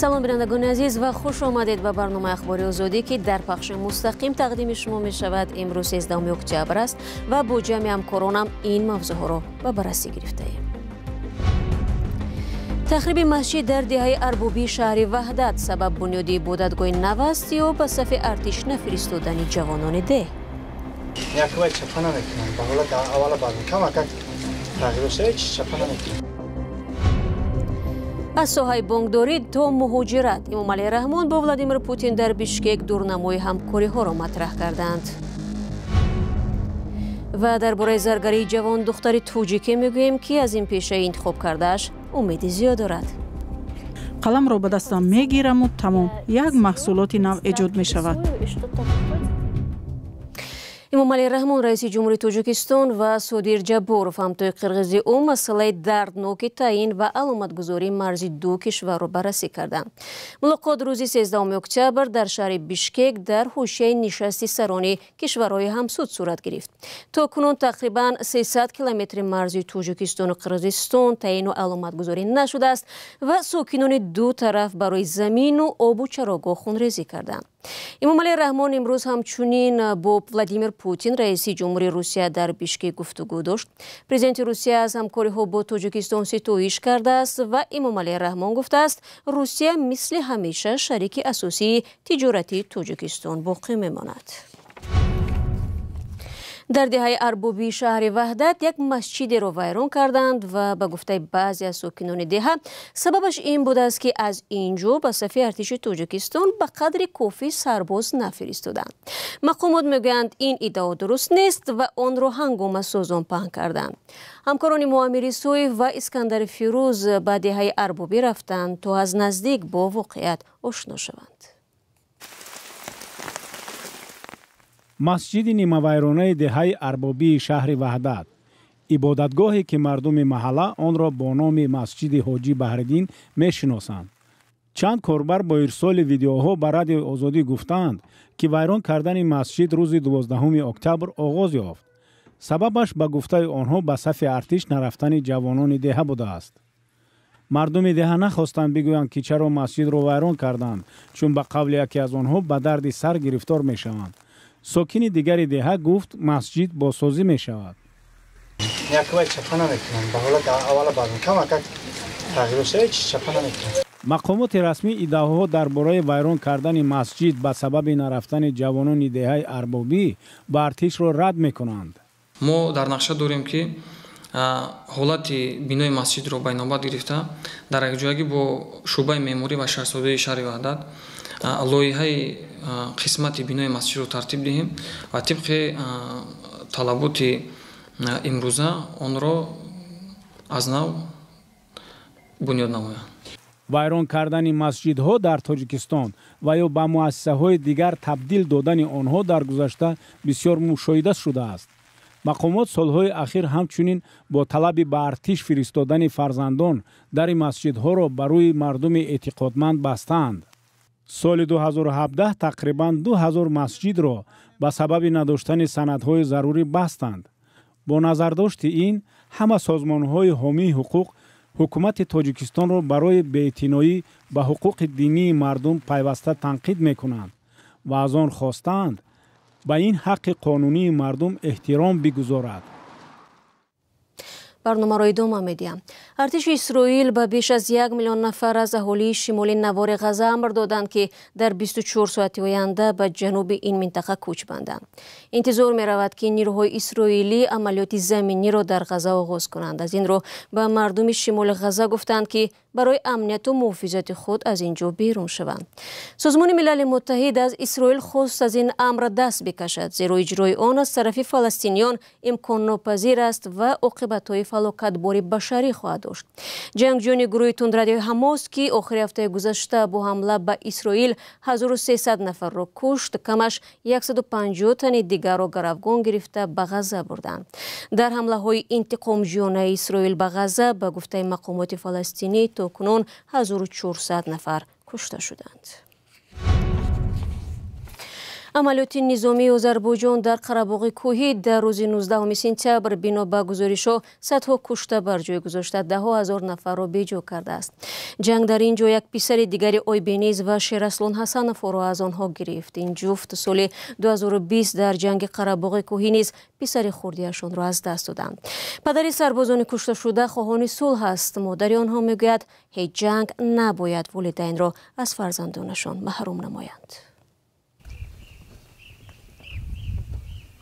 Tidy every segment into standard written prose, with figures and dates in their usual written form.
Салом, бинандагони азиз, ва хуш омадед ба барномаи Ахбори Озодӣ, ки дар пахши мустақим тақдими шумо мешавад. Имрӯз 13 октябр аст ва бо ҷамъи ҳамкоронам ин мавзӯъҳоро ба баррасӣ гирифтаем. Тахриби масҷид дар деҳаи Арбобии шаҳри Ваҳдат сабаб бунёди ибодатгоҳи нав аст ё ба сафи артиш нафиристодани ҷавонони деҳ? Яквай чапа намекунам, ба ҳолати аввала бармекам, тағйир шава, ҳеч чапа намекунам. Аз соҳаи бонкдорӣ то муҳоҷират, Эмомалӣ Раҳмон бо Владимир Путин дар Бишкек дурнамои ҳамкориҳоро матраҳ карданд. Ва дар бораи заргарии ҷавон духтари тоҷике мегӯем, ки аз ин пешаи интихоб кардааш умеди зиёд дорад. Қаламро ба дастам мегираму тамом, як маҳсулоти нав эҷод мешавад. Эмомалӣ Раҳмон, раиси ҷумҳури Тоҷикистон, ва Содир Ҷабборов, ҳамтои қирғизи ӯ, масъалаи дардноки таъин ва аломатгузории марзи ду кишварро баррасӣ карданд. Мулоқот рӯзи 13 октябр дар шаҳри Бишкек дар ҳошияи нишасти сарони кишварҳои ҳамсуд сурат гирифт. То кунун тақрибан 300 километри марзи Тоҷикистону Қирғизистон таъину аломатгузорӣ нашудааст ва сокинони ду тараф барои замину обу чарогоҳ хунрезӣ карданд. Эмомалӣ Раҳмон имрӯз ҳамчунин бо Владимир Путин, раиси ҷумҳури Русия, дар Бишкек гуфтугӯ дошт. Президенти Русия аз ҳамкориҳо бо Тоҷикистон ситоиш кардааст ва Эмомалӣ Раҳмон гуфтааст, Русия мисли ҳамеша шарики асосии тиҷоратии Тоҷикистон боқӣ мемонад. Дар деҳаи Арбобии шаҳри Ваҳдат як масҷидеро вайрон карданд ва ба гуфтаи баъзе аз сокинони деҳа сабабаш ин будааст, ки аз ин ҷо ба сафи артиши Тоҷикистон ба қадри кофӣ сарбоз нафиристоданд. Мақомот мегӯянд, ин иддао дуруст нест ва онро ҳангомасозон паҳн карданд. Ҳамкорони мо Амир Исоев ва Искандари Фирӯз ба деҳаи Арбобӣ рафтанд, то аз наздик бо воқеият ошно шаванд. Масҷиди нимавайронаи деҳаи Арбобии шаҳри Ваҳдат, ибодатгоҳе ки мардуми маҳалла онро бо номи масҷиди Ҳоҷӣ Баҳриддин мешиносанд. Чанд корбар бо ирсоли видеоҳо ба Радиои Озодӣ гуфтаанд, ки вайрон кардани масҷид рӯзи 12 октябр оғоз ёфт. Сабабаш, ба гуфтаи онҳо, ба сафи артиш нарафтани ҷавонони деҳа будааст. Мардуми деҳа нахостанд бигӯянд, ки чаро масҷидро вайрон карданд, чун ба қавли яке аз онҳо ба дарди сар гирифтор мешаванд. Сокини дигари деҳа гуфт, масҷид бозсозӣ мешавад. Яквай чапа намекунам, ба ҳолати аввала бармекам, тағйир шава, ҳеч чапа намекунам. Мақомоти расмӣ иддаоҳо дар бораи вайрон кардани масҷид ба сабаби нарафтани ҷавонони деҳаи Арбобӣ ба артишро рад мекунанд. Мо дар нақша дорем, ки ҳолати бинои масҷидро ба инобат гирифта, дар якҷоягӣ бо шӯъбаи меъморӣ ва шаҳрсозии шаҳри Ваҳдат лоиҳаи қисмати бинои масҷидро тартиб диҳем ва тибқи талаботи имрӯза онро аз нав бунёд намоянд. Вайрон кардани масҷидҳо дар Тоҷикистон ва ё ба муассисаҳои дигар табдил додани онҳо дар гузашта бисёр мушоҳида шудааст. Мақомот солҳои ахир ҳамчунин бо талаби ба артиш фиристодани фарзандон дари масҷидҳоро ба рӯи мардуми эътиқодманд бастаанд. Соли 2017 тақрибан 2000 масҷидро ба сабаби надоштани санадҳои зарурӣ бастанд. Бо назардошти ин, ҳама созмонҳои ҳомии ҳуқуқ ҳукумати Тоҷикистонро барои беэътиноӣ ба ҳуқуқи динии мардум пайваста танқид мекунанд ва аз он хостаанд, ба ин ҳаққи қонунии мардум эҳтиром бигузорад. Барномаро идома медиҳам. Артиши Исроил ба беш аз 1 миллион нафар аз аҳолии шимоли навори Ғаза амр доданд, ки дар 24 соати оянда ба ҷануби ин минтақа кӯч банданд. Интизор меравад, ки нирӯҳои исроилӣ амалиёти заминиро дар Ғаза оғоз кунанд. Аз ин рӯ ба мардуми шимоли Ғаза гуфтанд, ки барои амнияту муҳофизати худ аз ин ҷо берун шаванд. Созмони Милали Муттаҳид аз Исроил хост, аз ин амр даст бикашад, зеро иҷрои он аз тарафи фаластиниён имконнопазир аст ва оқибатҳои фалокатбори башарӣ хоҳад дошт. Ҷангҷӯёни гурӯҳи тундрави Ҳамос, ки охири ҳафтаи гузашта бо ҳамла ба Исроил 1300 нафарро кушт, камаш 150 тани дигарро гаравгон гирифта ба Ғаза бурданд. Дар ҳамлаҳои интиқомҷӯёнаи Исроил ба Ғаза, ба гуфтаи мақомоти фаластинӣ, то кунун 1400 нафар кушта шуданд. Амалиёти низомии Озарбойҷон дар Қарабоғи кӯҳӣ дар рӯзи 19 сентябр бино ба гузоришҳо садҳо кушта бар ҷой гузошта, даҳҳо ҳазор нафарро беҷо кардааст. Ҷанг дар ин ҷо як писари дигари Ойбениз ва Шераслон Ҳасановро аз онҳо гирифт. Ин ҷуфт соли 2020 дар ҷанги Қарабоғи кӯҳӣ низ писари хурдиашонро аз даст доданд. Падари сарбозони кушташуда хоҳони сулҳ аст. Модари онҳо мегӯяд, ҳеҷ ҷанг набояд волидайнро аз фарзандонашон маҳрум намоянд.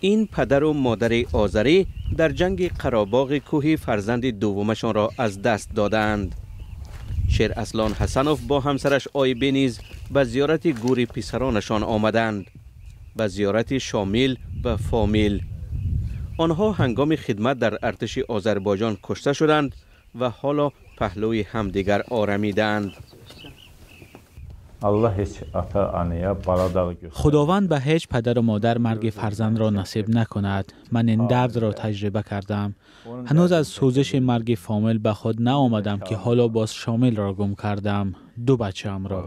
Ин падару модари озарӣ дар ҷанги Қарабоғи кӯҳӣ фарзанди дуввумашонро аз даст додаанд. Шераслон Ҳасанов бо ҳамсараш Ойбениз ба зиёрати гӯри писаронашон омаданд, ба зиёрати Шомил ва Фомил. Онҳо ҳангоми хидмат дар артиши Озарбойҷон кушта шуданд ва ҳоло паҳлӯи ҳамдигар орамидаанд. Худованд ба ҳеҷ падару модар марги фарзандро насиб накунад. Ман ин дардро таҷриба кардам. Ҳанӯз аз сӯзиши марги Фомил ба худ наомадам, ки ҳоло боз Шомилро гум кардам, ду бачаамро.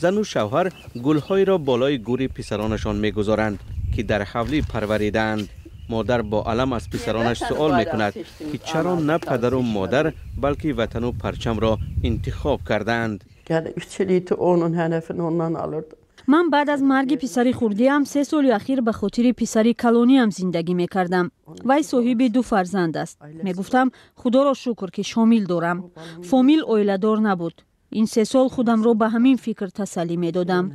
Зану шавҳар гулҳоеро болои гӯри писаронашон мегузоранд, ки дар ҳавлӣ парваридаанд. Модар бо алам аз писаронаш суол мекунад, ки чаро на падару модар, балки ватану парчамро интихоб кардаанд. Ман баъд аз марги писари хурдиам 3 соли ахир ба хотири писари калониам зиндагӣ мекардам. Вай соҳиби 2 фарзанд аст. Мегуфтам, худоро шукр, ки Шомил дорам. Фомил оиладор набуд. Ин 3 сол худамро ба ҳамин фикр тасаллӣ медодам.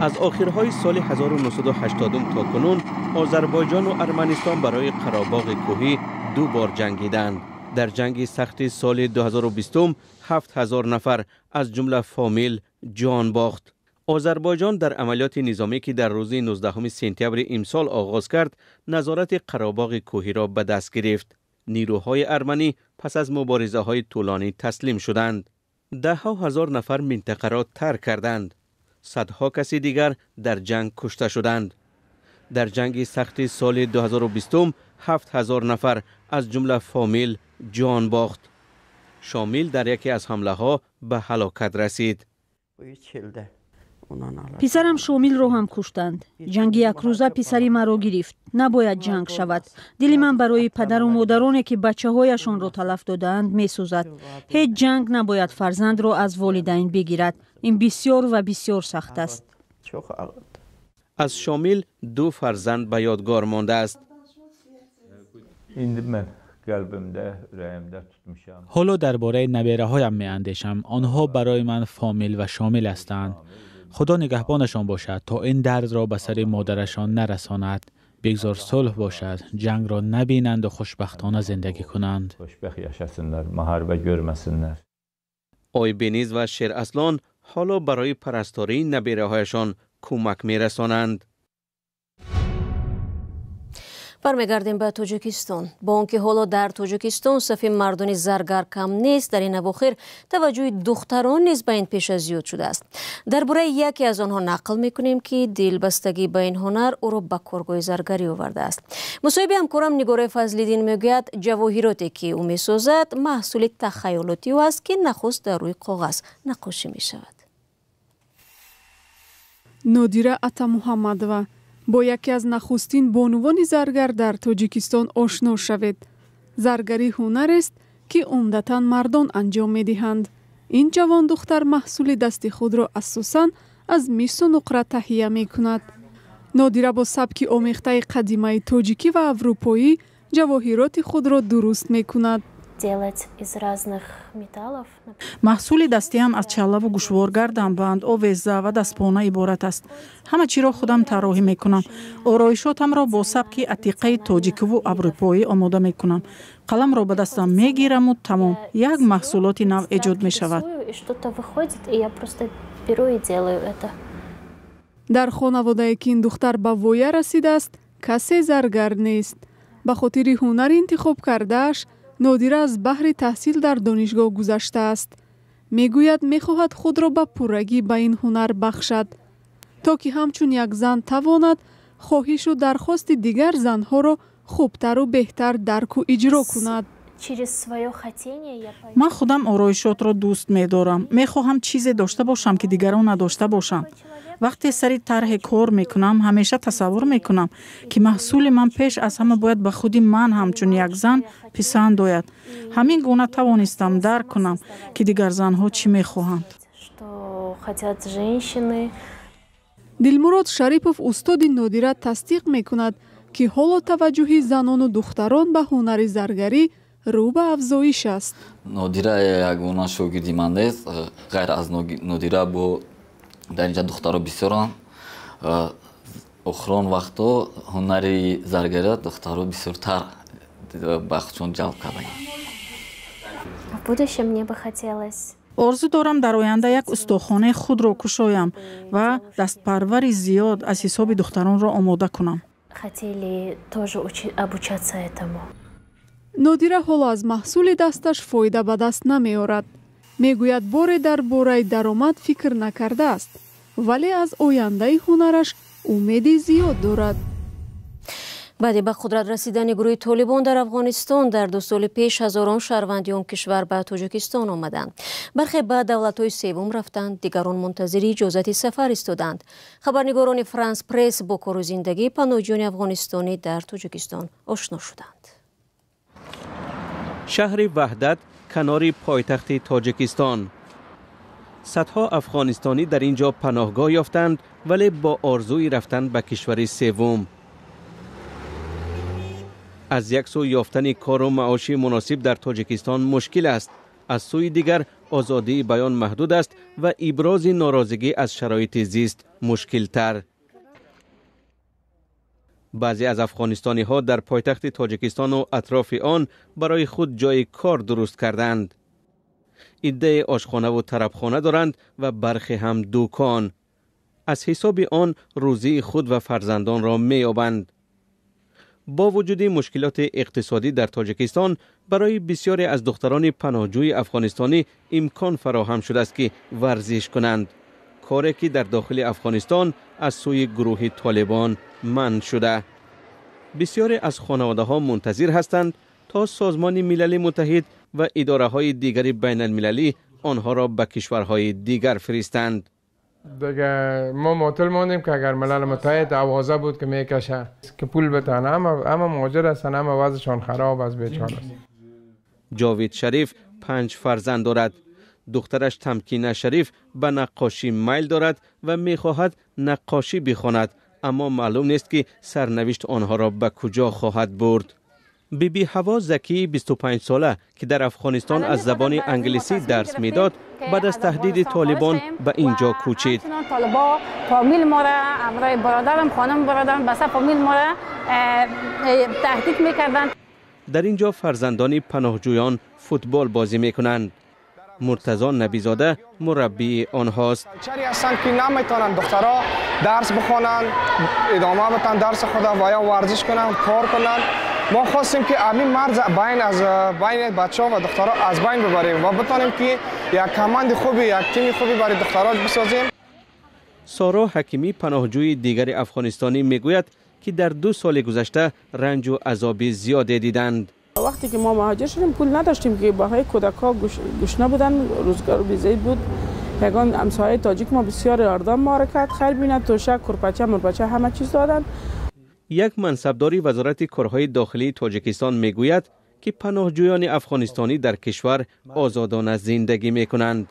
Аз охирҳои соли 1980 то кунун Озарбойҷону Арманистон барои Қарабоғи кӯҳӣ 2 бор ҷангиданд. Дар ҷанги сахти соли 2020 7000 нафар аз ҷумла Фомил ҷон бохт. Озарбойҷон дар амалиёти низомӣ, ки дар рӯзи 19 сентябри имсол оғоз кард, назорати Қарабоғи кӯҳиро ба даст гирифт. Нирӯҳои арманӣ пас аз муборизаҳои тӯлонӣ таслим шуданд. Даҳҳо ҳазор нафар минтақаро тарк карданд. Садҳо каси дигар дар ҷанг кушта шуданд. Дар ҷанги сахти соли 2020 7000 нафар аз ҷумла Фомил ҷон бохт. Шомил дар яке аз ҳамлаҳо ба ҳалокат расид. Писарам Шомилро ҳам куштанд. Ҷанги якрӯза писари маро гирифт. Набояд ҷанг шавад. Дили ман барои падару модароне, ки бачаҳояшонро талаф додаанд, месӯзад. Ҳеҷ ҷанг набояд фарзандро аз волидайн бигирад. Ин бисёр ва бисёр сахт аст. Аз Шомил 2 фарзанд ба ёдгор мондааст. Ҳоло дар бораи набераҳоям меандешам. Онҳо барои ман Фомил ва Шомил ҳастанд. Худо нигаҳбонашон бошад, то ин дардро ба сари модарашон нарасонад. Бигзор сулҳ бошад, ҷангро набинанду хушбахтона зиндагӣ кунанд. Ойбениз ва Шераслон ҳоло барои парастории набераҳояшон кӯмак мерасонанд. Бармегардем ба Тоҷикистон. Бо он ки ҳоло дар Тоҷикистон сафи мардони заргар кам нест, дар ин авохир таваҷҷӯҳи духтарон низ ба ин пеша зиёд шудааст. Дар бораи яке аз онҳо нақл мекунем, ки дилбастагӣ ба ин ҳунар ӯро ба коргоҳи заргарӣ овардааст. Мусоҳиби ҳамкорам Нигораи Фазлиддин мегӯяд, ҷавоҳироте ки ӯ месозад маҳсули тахайюлоти ӯ аст, ки нахуст дар рӯи коғаз наққошӣ мешавад. Нодира Атамуҳаммадова, бо яке аз нахустин бонувони заргар дар Тоҷикистон ошно шавед. Заргарӣ ҳунарест, ки умдатан мардон анҷом медиҳанд. Ин ҷавондухтар маҳсули дасти худро асосан аз мису нуқра таҳия мекунад. Нодира бо сабки омехтаи қадимаи тоҷикӣ ва аврупоӣ ҷавоҳироти худро дуруст мекунад. Маҳсули дастиам аз чаллаву гӯшвор, гарданбанд, овеза ва дастпона иборат аст. Ҳама чиро худам тарроҳӣ мекунам. Ороишотамро бо сабки атиқаи тоҷикиву аврупоӣ омода мекунам. Қаламро ба дастам мегираму тамом, як маҳсулоти нав эҷод мешавад. Дар хонаводае, ки ин духтар ба воя расидааст, касе заргар нест. Ба хотири ҳунари интихоб кардааш Нодира аз баҳри таҳсил дар донишгоҳ гузаштааст. Мегӯяд, мехоҳад худро ба пуррагӣ ба ин ҳунар бахшад, то ки ҳамчун як зан тавонад хоҳишу дархости дигар занҳоро хубтару беҳтар дарку иҷро кунад. Ман худам ороишотро дӯст медорам. Мехоҳам чизе дошта бошам, ки дигарон надошта бошанд. Вақте сари тарҳе кор мекунам, ҳамеша тасаввур мекунам, ки маҳсули ман пеш аз ҳама бояд ба худи ман ҳамчун як зан писанд ояд. Ҳамин гуна тавонистам дарк кунам, ки дигар занҳо чӣ мехоҳанд. Дилмурод Шарипов, устоди Нодира, тасдиқ мекунад, ки ҳоло таваҷҷӯҳи занону духтарон ба ҳунари заргарӣ рӯ ба афзоиш аст. Нодира ягона шогирди ман нест. Ғайр аз Нодира бо дар инҷа духтаро бисёранд. Охирон вақтҳо ҳунари заргариро духтаро бисёртар ба худшон ҷалб карданд. Орзу дорам дар оянда як устохонаи худро кушоям ва дастпарвари зиёд аз ҳисоби духтаронро омода кунам. Нодира ҳоло аз маҳсули дасташ фоида ба даст намеорад. Мегӯяд, боре дар бораи даромад фикр накардааст, вале аз ояндаи ҳунараш умеди зиёд дорад. Баъди ба қудрат расидани гурӯҳи Толибон дар Афғонистон дар 2 соли пеш ҳазорон шаҳрванди он кишвар ба Тоҷикистон омаданд. Бархе ба давлатҳои севум рафтанд, дигарон мунтазири иҷозати сафар истоданд. Хабарнигорони Франс Пресс бо кору зиндагии паноҳҷӯёни афғонистонӣ дар Тоҷикистон ошно шуданд. Шаҳри Ваҳдат канори пойтахти Тоҷикистон. Садҳо афғонистонӣ дар ин ҷо паноҳгоҳ ёфтанд, вале бо орзуи рафтан ба кишвари севум. Аз як сӯ ёфтани кору маоши муносиб дар Тоҷикистон мушкил аст, аз сӯи дигар озодии баён маҳдуд аст ва ибрози норозигӣ аз шароити зист мушкилтар. Баъзе аз афғонистониҳо дар пойтахти Тоҷикистону атрофи он барои худ ҷои кор дуруст карданд. Иддаи ошхонаву тарабхона доранд ва бархе ҳам дукон. Аз ҳисоби он рӯзии худ ва фарзандонро меёбанд. Бо вуҷуди мушкилоти иқтисодӣ дар Тоҷикистон, барои бисёре аз духтарони паноҳҷӯи афғонистонӣ имкон фароҳам шудааст, ки варзиш кунанд. Коре ки дар дохили Афғонистон аз сӯи гурӯҳи Толибон манъ шуда. Бисёре аз хонаводаҳо мунтазир ҳастанд, то Созмони Милали Муттаҳид ва идораҳои дигари байналмилалӣ онҳоро ба кишварҳои дигар фиристанд. دیگه ما معطل ماندیم که اگر ملل متحد آوازه بود که میکشه که پول بتن، اما مهاجر هستن، اما وضعشان خراب است، بیچاره است. جاوید شریف 5 فرزند دارد. دخترش تمکینه شریف به نقاشی میل دارد و میخواهد نقاشی بخواند، اما معلوم نیست که سرنوشت آنها را به کجا خواهد برد. بی بی هوا زکی 25 ساله که در افغانستان از زبان انگلیسی درس میداد، بعد از تهدید طالبان به اینجا کوچید. طالبا فامیل ما را، همراه برادرم، خانم برادرم، بسه فامیل ما را تهدید میکردند. در اینجا فرزندان پناهجویان فوتبال بازی میکنند. مرتضی نبیزاده مربی آنهاست. چری هستند که نمیتونن دخترها درس بخوانند، ادامه بدن درس خود و یا ورزش کنند، کار کنند. ما خواستیم که همین مرز بین از بین بچه‌ها و دخترها از بین ببریم و بتونیم که یک کمند خوبی، یک تیم خوبی برای دخترها بسازیم. سارا حکیمی پناهجوی دیگر افغانستانی میگوید که در 2 سال گذشته رنج و عذاب زیادی دیدند. وقتی که ما مهاجر شدیم پول نداشتیم که برای کودک‌ها گشنه بودن، روزگار بیزی بود. یگان همسایه تاجیک ما بسیار یاردم ما را کرد، خیر بیند، توشک، کرپچه، مرپچه همه چیز دادن. یک منصبداری وزارت کارهای داخلی تاجیکستان میگوید که پناهجویان افغانستانی در کشور آزادانه زندگی میکنند.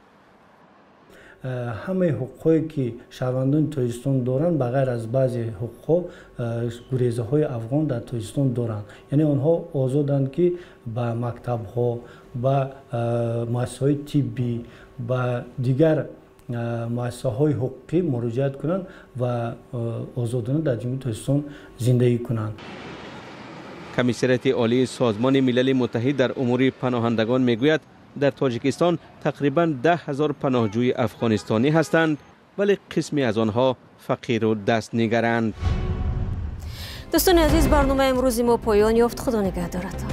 ҳамаи ҳуқуқҳое ки шаҳрвандони Тоҷикистон доранд, ба ғайр аз баъзе ҳуқуқҳо, гурезаҳои афғон дар Тоҷикистон доранд. Яъне онҳо озоданд, ки ба мактабҳо, ба муассисаҳои тиббӣ, ба дигар муассисаҳои ҳуқуқӣ муроҷиат кунанд ва озодона дар Ҷумҳурии Тоҷикистон зиндагӣ кунанд. Комиссариати Олии Созмони Милали Муттаҳид дар умури паноҳандагон мегӯяд дар Тоҷикистон тақрибан 10,000 паноҳҷӯи афғонистонӣ ҳастанд, вале қисме аз онҳо фақиру дастнигаранд. Дӯстони азиз, барномаи имрӯзи мо поён ёфт. Худо нигаҳдоратон.